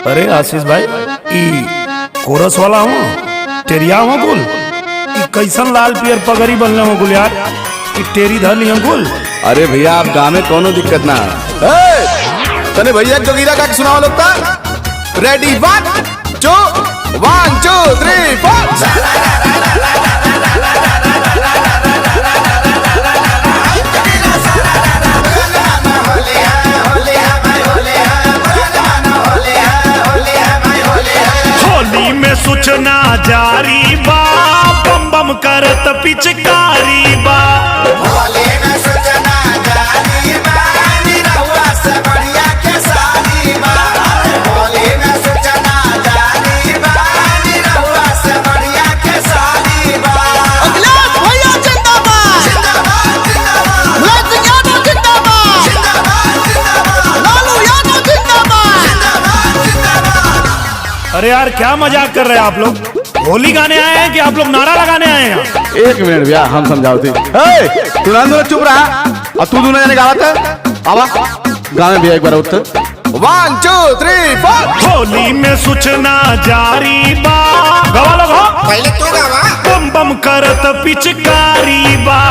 अरे आशीष भाई, ई कोरस वाला हूँ, टेरिया हूँ कुल। ई कैसन लाल पियर पगड़ी बनले हो कुल यार, ई टेरी धर लियन कुल। अरे भैया, आप गाँव में कोनो दिक्कत ना। ए, तने भैया जोगीरा का सुनाओ लोग ता। Ready, 1 2 1 2 3 4। Holi में सूचना जारी बा, बम बम करत पिचकारी बा। होली में सूचना जारी बा, निरहुआ से बढ़िया खेसारी बा। होली में सूचना जारी बा, निरहुआ से बढ़िया खेसारी बा। अखिलेश भैया जिंदाबाद, जिंदाबाद जिंदाबाद, मुलायम यादव जिंदाबाद, जिंदाबाद जिंदाबाद, लालू यादव जिंदाबाद। जिंदाबाद जिंदाबाद। अरे यार, क्या मजाक कर रहे हैं आप लोग? होली गाने आए हैं कि आप लोग नारा लगाने आए हैं? एक मिनट भैया, हम समझाओ। तू ना दोनों चुप रहा और तू दोनों जने गावत है। आवा गाँव में भैया एक बार उत्तर। 1 2 3 4। होली में सूचना जारी बा, गवा लोग हो। पहले तू गावा। बम बम करत पिचकारी बा।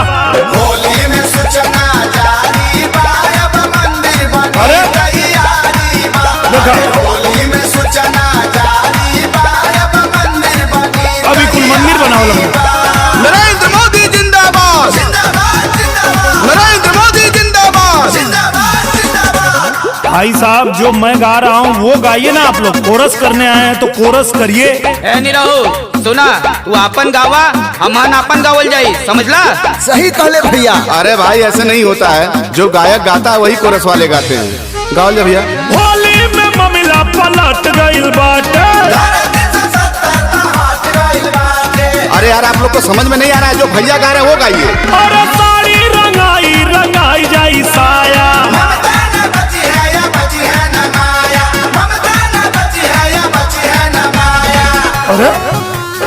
होली में सूचना जारी बा, अब मंदिर बनी अरे? तैयारी बा। देखा। होली में सूचना जारी बा, अब मंदिर बनी अभी कुल मंदिर बनाओ लोग। नरेंद्र मोदी जिंदाबाद, जिंदाबाद जिंदाबाद, नरेंद्र मोदी जिंदाबाद। जिंदाबाद जिंदाबाद। भाई साहब, जो मैं गा रहा हूँ वो गाइए ना। आप लोग कोरस करने आए हैं तो कोरस करिए। ए निरहु, सुना, तू आपन गावा, हमन आपन गावल जाई, समझला? सही कहले भैया। अरे भाई, ऐसे नहीं होता है। जो गायक गाता है वही कोरस वाले गाते हैं। गाओ ले भैया। होली में ममिला पलट गइल बाटे। अरे यार, आप लोग को समझ में नहीं आ रहा है। जो भैया गा रहे हैं वो गाइए। अरे साड़ी रंगाई रंगाई जाई साया। ममता न बची है या बची है न माया, ममता न बची है या बची है न माया। अरे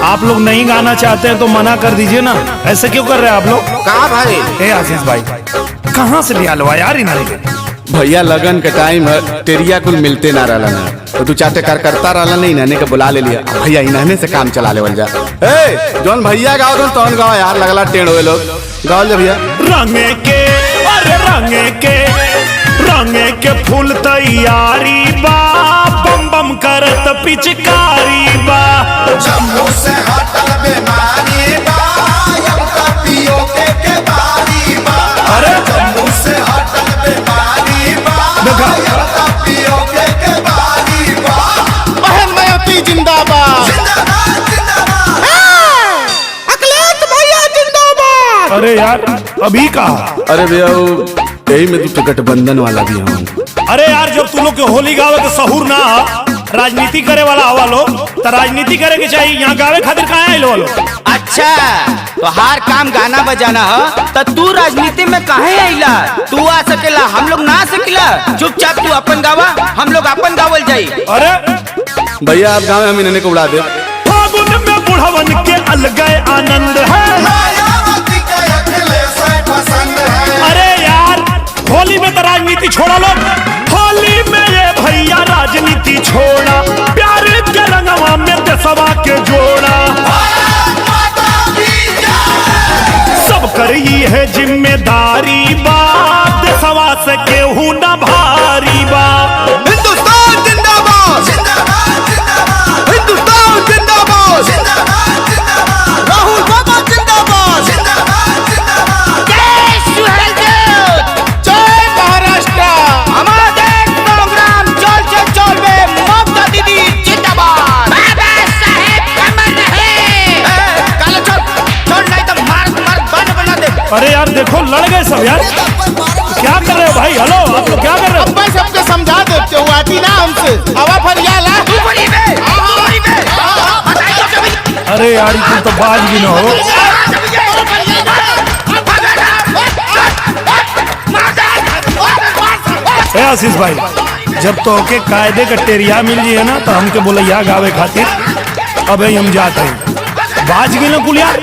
आप लोग नहीं गाना चाहते हैं तो मना कर दीजिए ना, ऐसे क्यों कर रहे हैं आप लोग? कहा भाई? ए आशीष भाई, कहाँ से लिया लवा यार इन्हें? भैया लगन के टाइम है, टेरिया कुल मिलते ना रहला ना, तो तू चाहते कर करता रहला नहीं, इन्हने के बुला ले लिया। भैया इन्हने से काम चला लेवल जा। ए जौन भैया गाओ तो तौन गाओ यार, लगला टेढ़ होए लोग। गाओ ले भैया। रंगे के, अरे रंगे के, रंगे के फूल तैयारी बा, बम बम करत पिचकारी बा। जम्मू से हटल बीमारी बा, अब तो पीओके के बारी बा। अरे? जम्मू से हटल बीमारी बा, देखा। अब तो पीओके के बारी बा। बहन मायावती जिंदाबाद। जिंदाबाद जिंदाबाद। अखिलेश भैया जिंदाबाद। अरे यार, अभी कहा? अरे भैया, वो यही में तू गठबंधन वाला भी हूँ। अरे यार, जब तू लोग के होली गावे के सहूर ना, राजनीति करे वाला हवा लोग तो राजनीति करे के चाहिए। यहाँ गावे खातिर कहाँ आए लोग? अच्छा, तो हार काम गाना बजाना ह, त तू राजनीति में काहे आइला? तू आ सकेला, हम लोग ना आ सकेला। चुपचाप तू अपन गावा, हम लोग अपन गावल जाई। अरे भैया, आप गाँव में हम इन्हने को उड़ा दे। फागुन में बुढ़वन के अलग आनंद है। मायावती के अखिलेश पसंद है। अरे यार, होली में तो राजनीति छोड़ा लोग। होली में ये भैया राजनीति छोड़ा, प्यार के रंगवा में देसवा के जोड़ा। माता की जय। सब करी है जिम्मेदारी बा, देसवा से केहू न भारी बा। हिंदुस्तान जिंदाबाद, जिंदाबाद जिंदाबाद, हिंदुस्तान जिंदाबाद। जिंदाबाद जिंदाबाद, राहुल बाबा जिंदाबाद। जिंदाबाद जिंदाबाद। जय सुहेलदेव, जय महाराष्ट्र। আমাদের প্রোগ্রাম চলছে, চলবে। মমতা দিদি জিন্দাবাদ, বাবা সাহেব अमर रहे। काला छोड़ छोड़, नहीं तो मार मार बन बना दे। अरे यार देखो, लड़ गए सब यार। क्या कर रहे हो भाई? हेलो, आप लोग क्या कर रहे हो? भाई सबके समझा देते हो, आती ना हमसे हवा फरियाला। तू बोली बे, तू बोली बे, बताई तो कभी। अरे यार, तुम तो बाज भी ना हो। ए आशीष भाई, जब तो के कायदे का टेरिया मिल जी है ना, तो हमके बोले या गावे खातिर। अबे हम जाते हैं, बाज गए ना कुल यार।